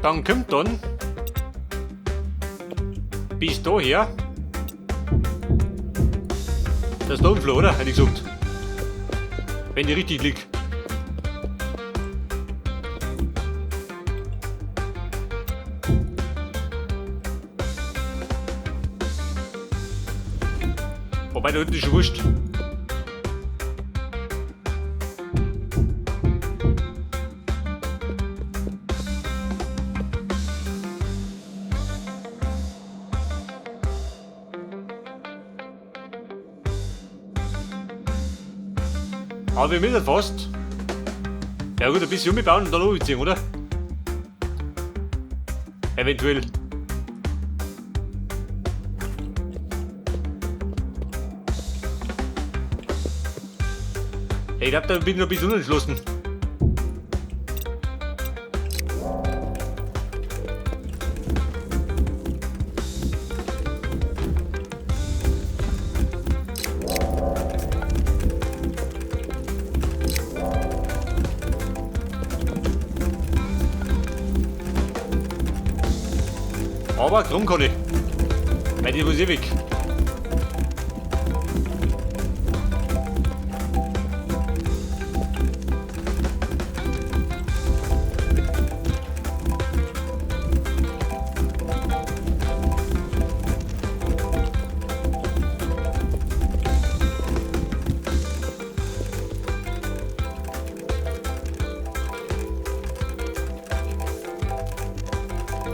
Dann kommt dann bis daher das Downflow, oder? Hätte ich gesagt. Wenn die richtig liegt. Wobei, da unten ist schon wurscht. Aber wir müssen fast. Ja gut, ein bisschen umbauen und dann umziehen, oder? Eventuell. Ich glaube, da bin ich noch ein bisschen unentschlossen. Aber krumm kann ich. Weil die muss eh weg.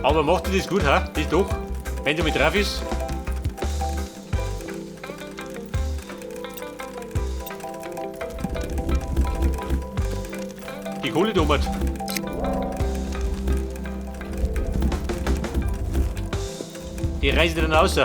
Aber macht dir das gut, ha? Das doch. Wenn du mit drauf ist. Die Kohle da oben. Die reißt dann raus.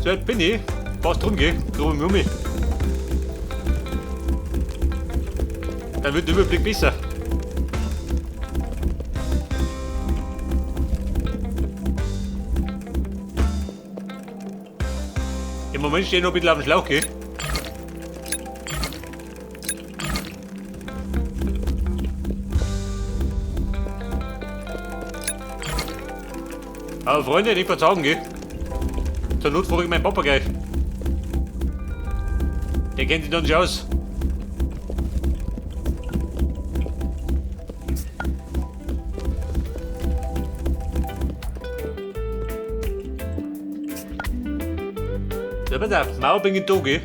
So, jetzt bin ich. Fast drum, gell? Drum um mich. Dann wird der Überblick besser. Im Moment stehe ich noch ein bisschen auf dem Schlauch, gell? Aber Freunde, nicht verzagen, gell? Zur Not frage ich meinen Papa gleich. Der kennt sich dann schon aus. So, pass auf, Mauer bin ich da, gell?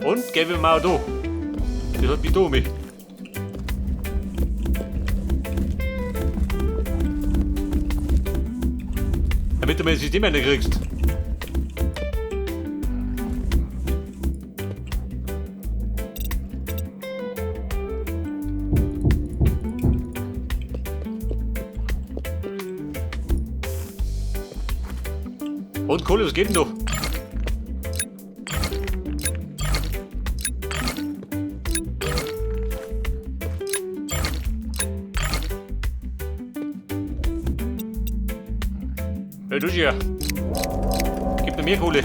Und geben wir mal da. Das hat mich da mit. Damit du mal das System kriegst. Und Kohle, was geht denn da? Hey, du hier. Gib mir mehr Kohle.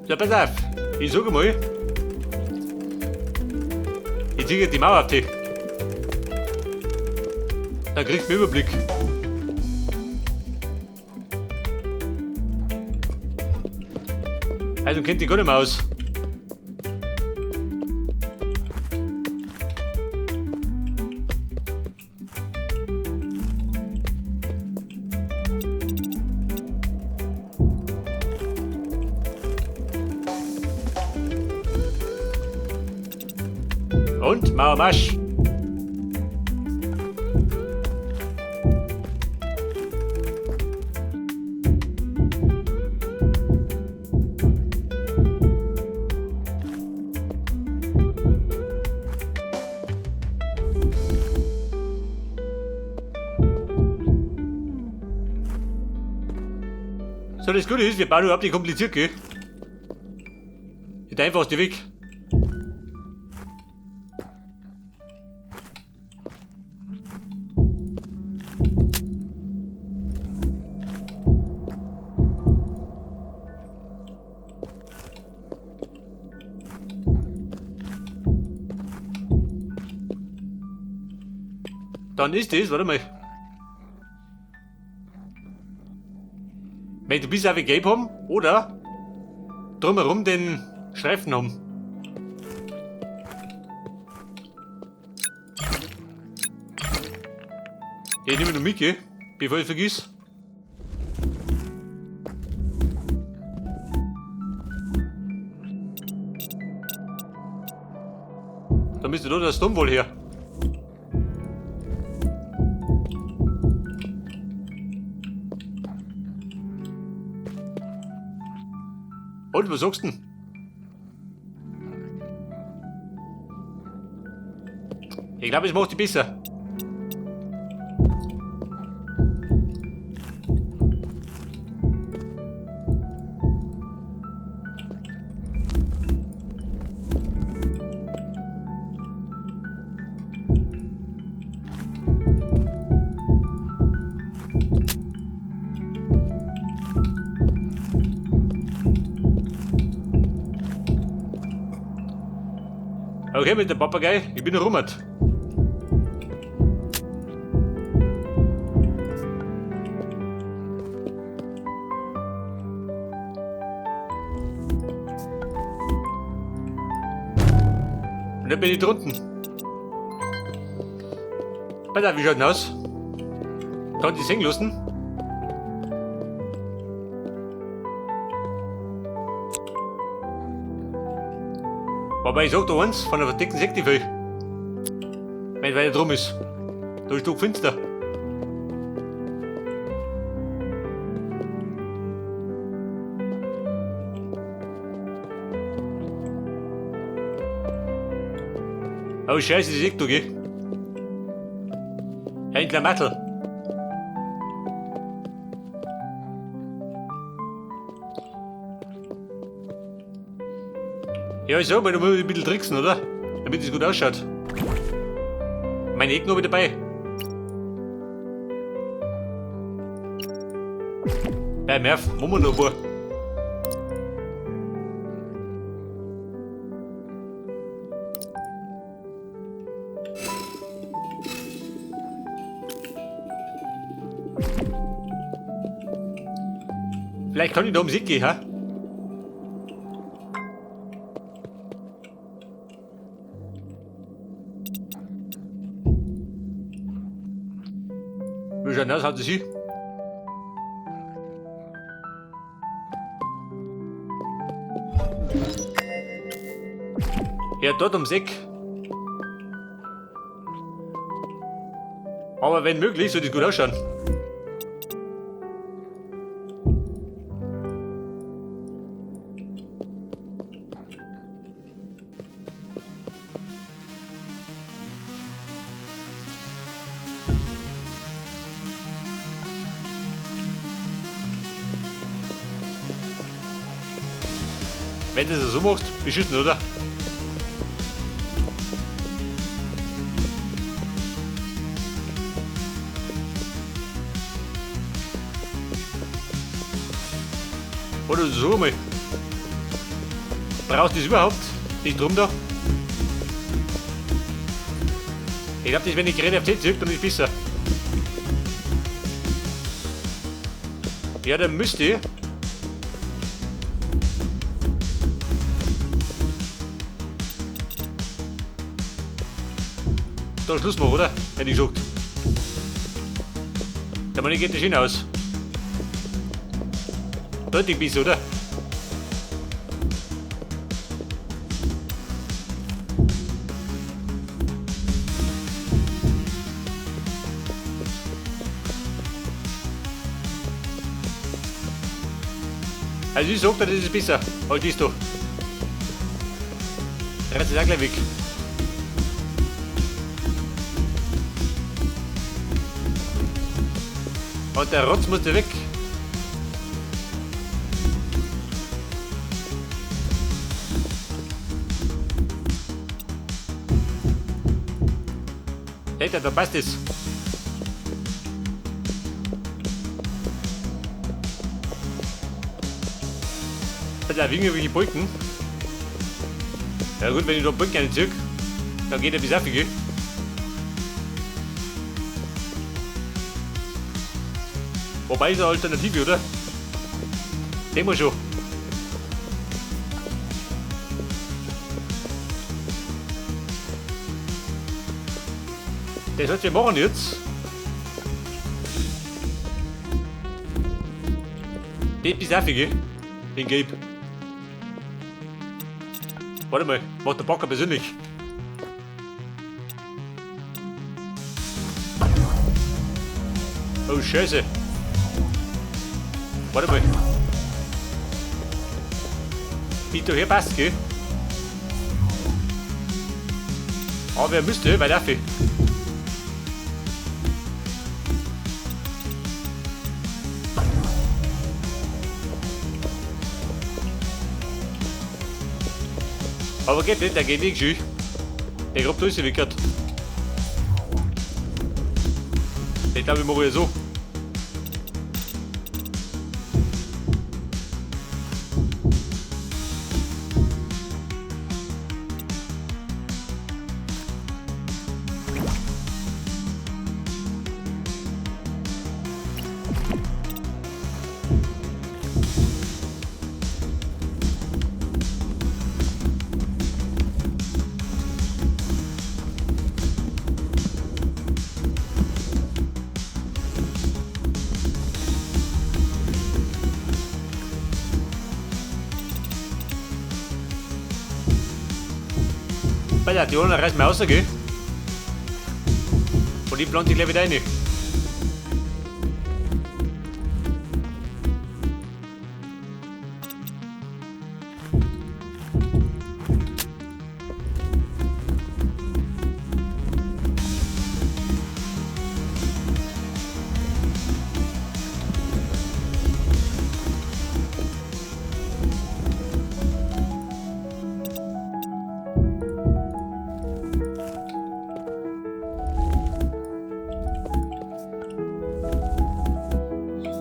So, pass auf. Ich sag mal, ich ziehe die Mauer auf dich. Dann kriegst du einen Überblick. Also kennt die gar nicht mehr aus. Und Mauermarsch. So, das Gute ist, wir bauen überhaupt nicht kompliziert, gell? Der einfachste Weg. Dann ist das, warte mal. Wenn du bis auf gelb haben oder drumherum den Streifen haben. Ich nehme noch mit, gell? Bevor ich vergiss. Da müsste doch der Sturm wohl her. Und, was sagst du denn? Ich glaube, es macht die besser. Okay, mit dem Papagei, ich bin rummert. Und dann bin ich drunten. Pass auf, wie schaut denn aus? Kann ich sehen lassen? Wobei ich sag da eins, von der verdeckten Sekte viel. Wenn weiter drum ist. Da ist doch finster. Oh Scheiße, das ist da, gell? Ein Klamattel. Ja, ich sag mal, du musst ein bisschen tricksen, oder? Damit es gut ausschaut. Meine Ecken habe ich dabei. Bei Merv, machen wir noch ein paar. Vielleicht kann ich da ums Eck gehen, hä? Wie schaut denn aus? Haut das hin? Ja, dort ums Eck. Aber wenn möglich, soll das gut ausschauen. Wenn du das so machst, beschissen, oder? Oder so mal. Brauchst du das überhaupt? Nicht drum da? Ich glaub, das, wenn ich gerade auf die ziehe, dann ist besser. Ja, dann müsste ich. Da Schluss machen, oder? Hätte ich gesagt. Der Mann geht das schön aus. Deutlich besser, oder? Also ich sag dir, das ist besser als das da. Der Rest ist auch gleich weg. Und der Rotz muss weg. Alter, da passt es. Da wegen irgendwelche Brücken. Ja gut, wenn ich da Brücken reinziehe, dann geht er bis auf, gell? Wobei ist eine Alternative, oder? Sehen wir schon. Das was wir machen jetzt. Den bis auf, gell? Den Gelb. Warte mal, macht der Backer persönlich. Oh Scheiße. Warte mal. Bitte hier passt, gell? Aber er müsste, weil dafür. Aber geht nicht, der geht nicht schön. Der grob durchgewickelt. Ich glaube, ich mache so. Alter, die anderen reißen mir raus, gell? Und die plant ich gleich wieder rein.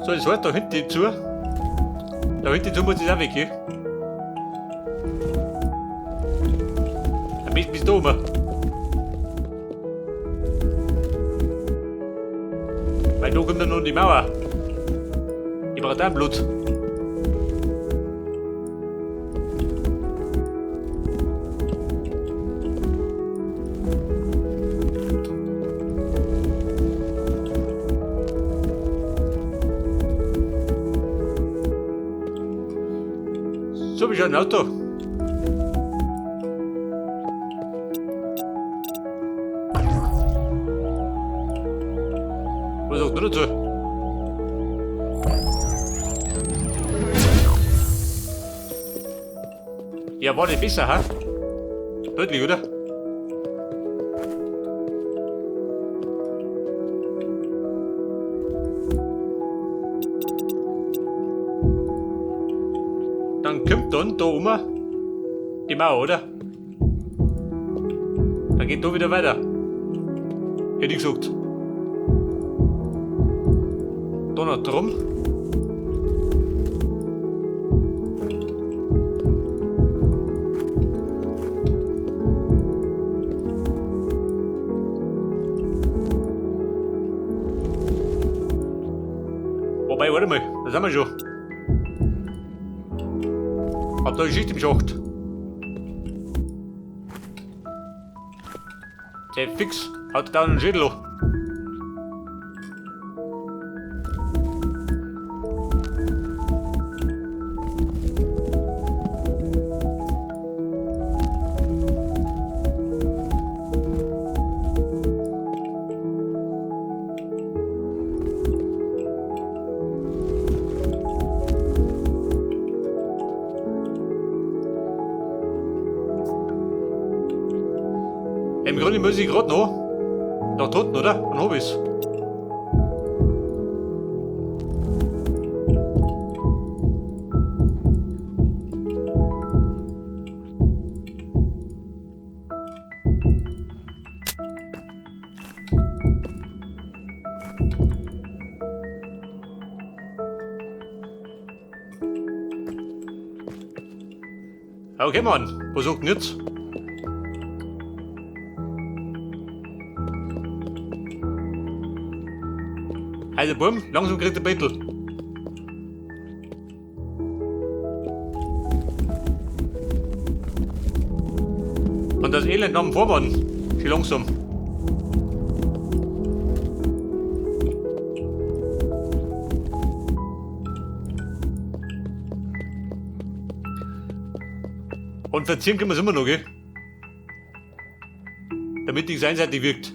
So, das heißt, da hinten zu. Da hinten zu muss ich auch weg, gell? Am besten bis da oben. Weil da kommt dann noch die Mauer. Ich brauche auch Blut. So, wie schaut ein Auto? Was sagt du dazu? Ja, war nicht besser, ha? Deutlich, oder? Dann kommt dann da oben die Mauer, oder? Dann geht da wieder weiter. Hätte ich gesagt. Da noch drum. Wobei, warte mal, da sind wir schon. Hab da eine Schicht im Schacht. Der fix hat da einen Schädel. Im Grunde muss ich gerade noch nach drunten, oder? Dann hab ich's. Okay, Mann. Was sagt denn jetzt? Also, Bumm, langsam kriegt der Bettel. Und das Elend am Vormann. Schön langsam. Und verzieren können wir es immer noch, gell? Damit nichts einseitig wirkt.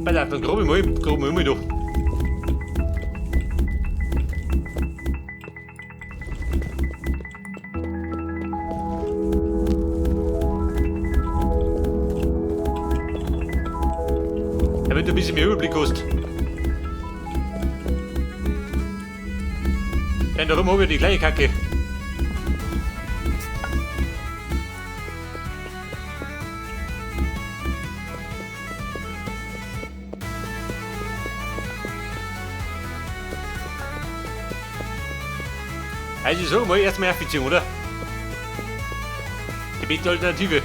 Pass auf, dann grabe ich mal, grabe ich mal da. Damit du ein bisschen mehr Überblick hast. Denn darum habe ich die gleiche Kacke. Also ich sag mal, erstmal Erstbeziehung, oder? Die beste Alternative.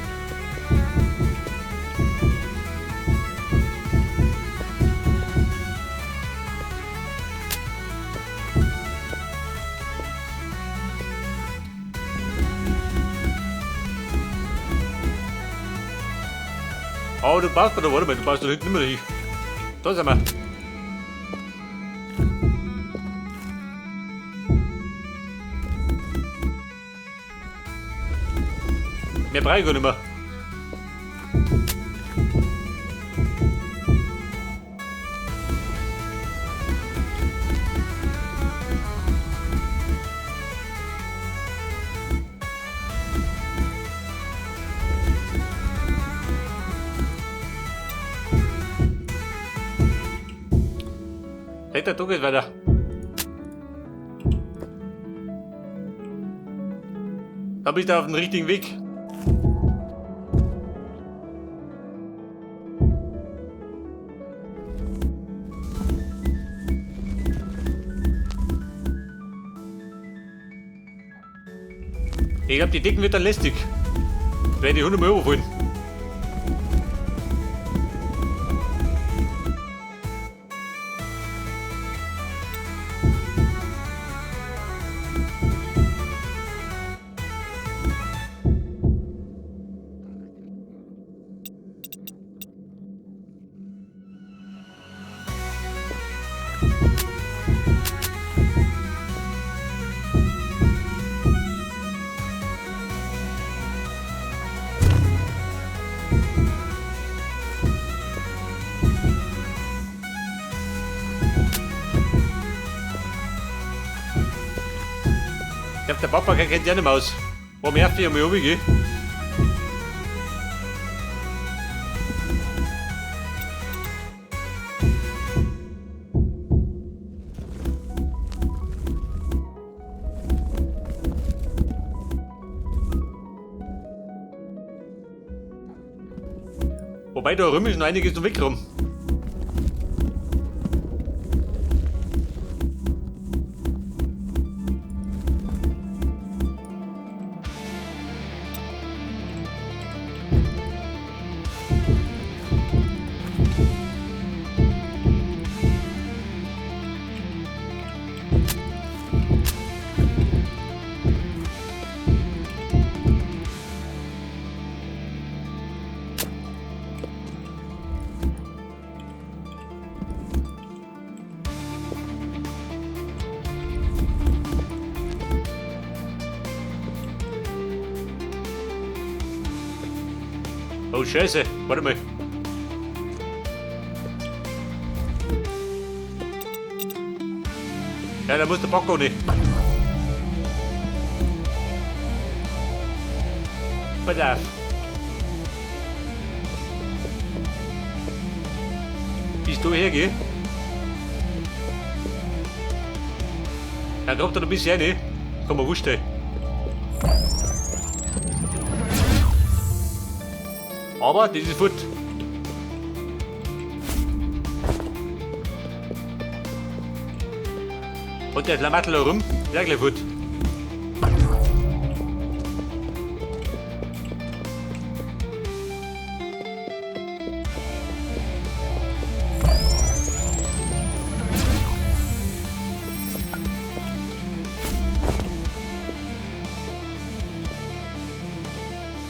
Oh, du brauchst da, warte mal, du brauchst da hinten nicht mehr hin. Da sind wir. Mehr brauche ich gar nicht mehr. Der Tag geht weiter. Da bist du auf dem richtigen Weg. Ich glaub, die Decken wird dann lästig. Werde ich 100 Mal überfallen. Ich glaub, der Papa kennt ja nicht mehr aus. War mir erst einmal runtergehen. Wobei da rum ist noch einiges zum Wegräumen. Oh Scheiße, warte mal. Ja, da muss der Bock auch nicht. Pass auf. Bis du hergeh. Ja, kommt da ein bisschen rein. Komm mal, wurscht, ey. Aber das ist fort. Und der Schlamassel rum, ist auch gleich fort.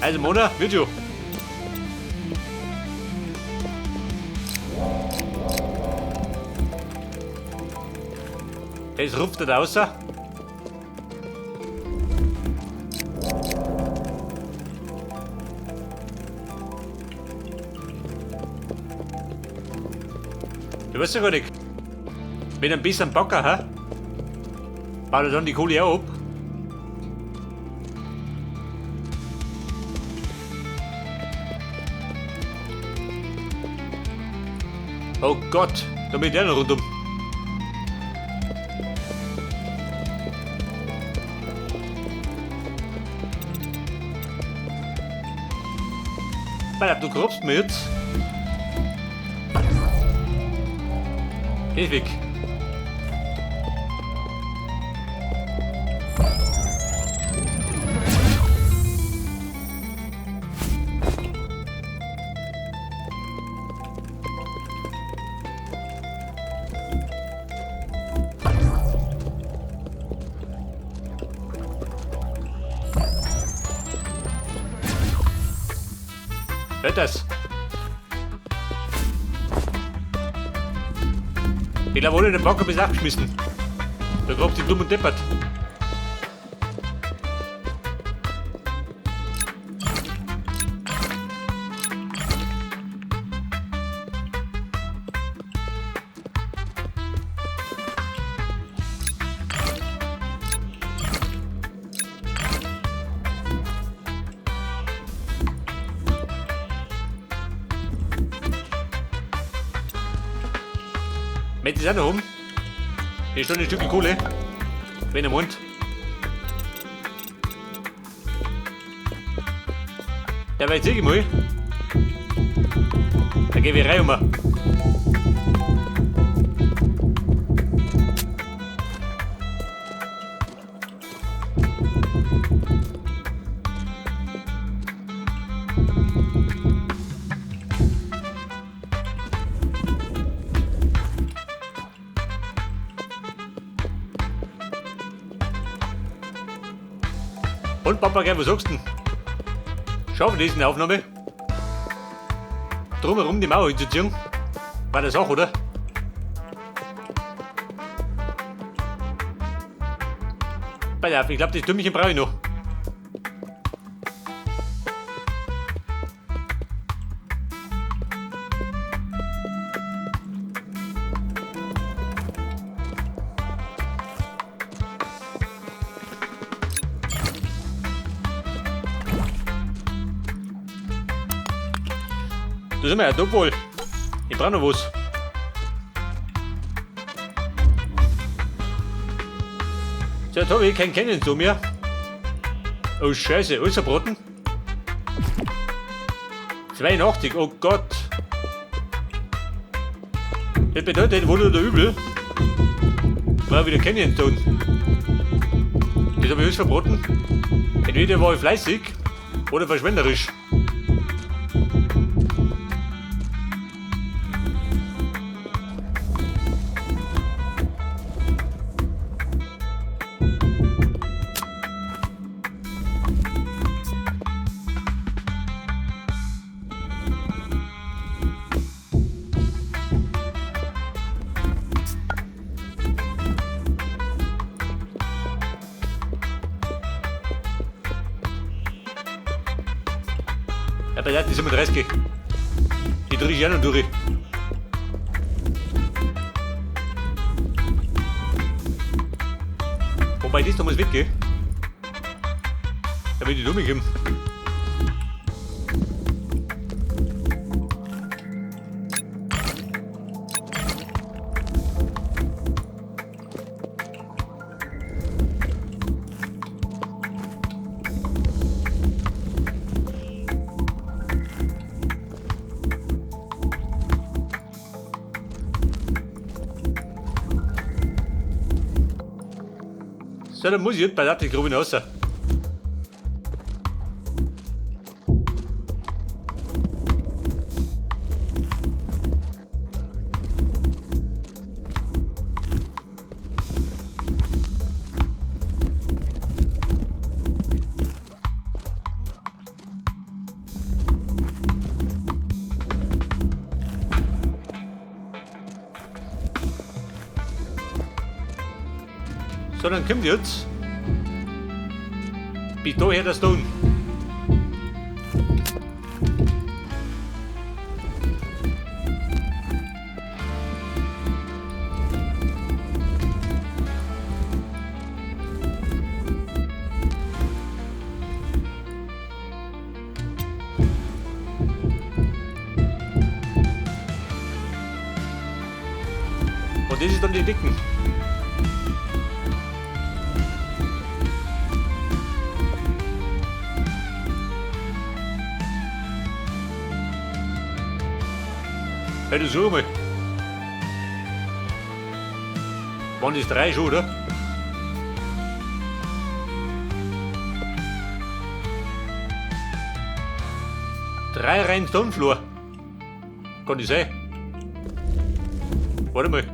Also Mona, wird schon. Das rupft da raus. Du weißt ja gar nicht. Mit ein bisschen Backer, hä? Baut er dann die Kohle auch ab? Oh Gott, da bin ich der noch rundum. Alter, du grobst mir jetzt. Geh weg. Hört das? Ich glaube, ohne den Bock hab ich's abgeschmissen. Da grabt sich dumm und deppert. Mit ist auch noch um. Hier steht ein Stück Kohle. Wenn er meint. Der weiß ich mal. Da geh ich rein um. Und Papa, was sagst du denn? Schau wir das in der Aufnahme. Drumherum die Mauer hinzuziehen. War das auch, oder? Pass auf, ich glaub, das Türmchen brauche ich noch. Da sind wir ja da wohl. Ich brauch noch was. So, jetzt hab ich keinen Canyon zu mir. Oh Scheiße, alles verbraten. 82, oh Gott. Das bedeutet wohl oder übel. Ich brauch wieder Canyon Stone. Das hab ich alles verbraten. Entweder war ich fleißig oder verschwenderisch. Ja, bei der die 37. Die dreh ich auch noch durch. Wobei das da muss weggehen. Damit ich durchkomme. So, dann muss ich jetzt bei der Grube raus. So, dann kommt jetzt. Bis daher das tun. Und das ist dann die Dicken. Hey, du such mal. Waren das drei schon, oder? Drei Reihen Stonefloor. Kann das sein? Warte mal.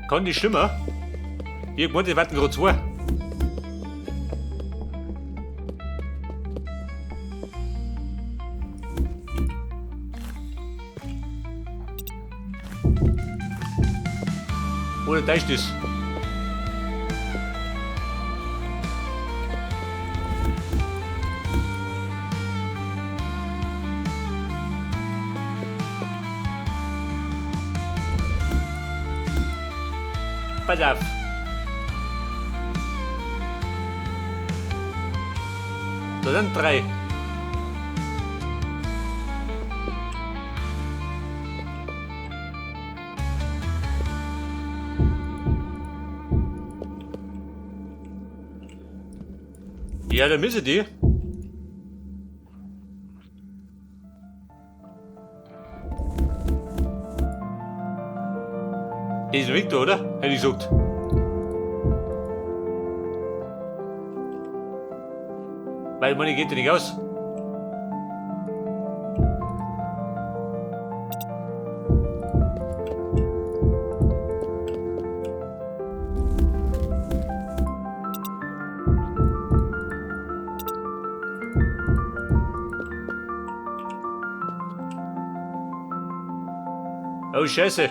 Kann das stimmen? Ich hab gemeint, das warten gerade zwei. Oder täuscht das? Pass auf. Da sind drei. Ja, dann müssen die. Die ist weg da, oder? Hätte ich gesagt. Weil meine geht ja nicht aus. Oh Scheiße.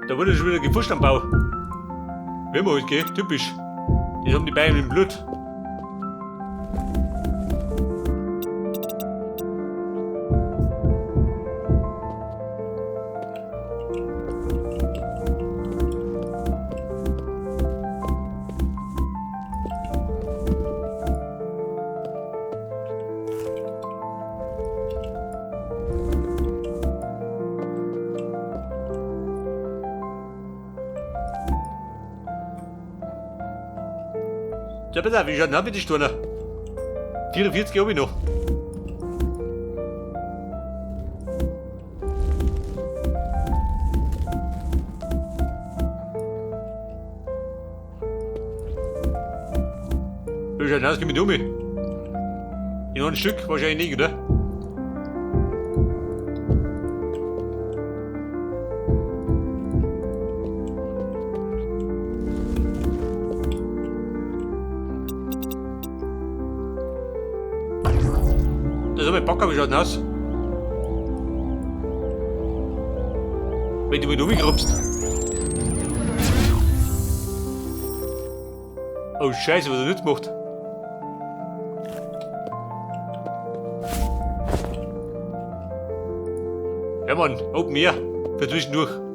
Da wurde schon wieder gefuscht am Bau. Wenn man halt geht, typisch. Die haben die Beine im Blut. Ja, pass auf, wie schaut denn mit die Stunde? 44 habe ich noch. Wie schaut denn aus, geh mit um. In einem Stück wahrscheinlich nicht, oder? Das ist aber Bock, wie schaut denn aus? Wenn du mich umgrubst. Oh Scheiße, was er nicht gemacht. Ja Mann, Open Air. Für zwischendurch.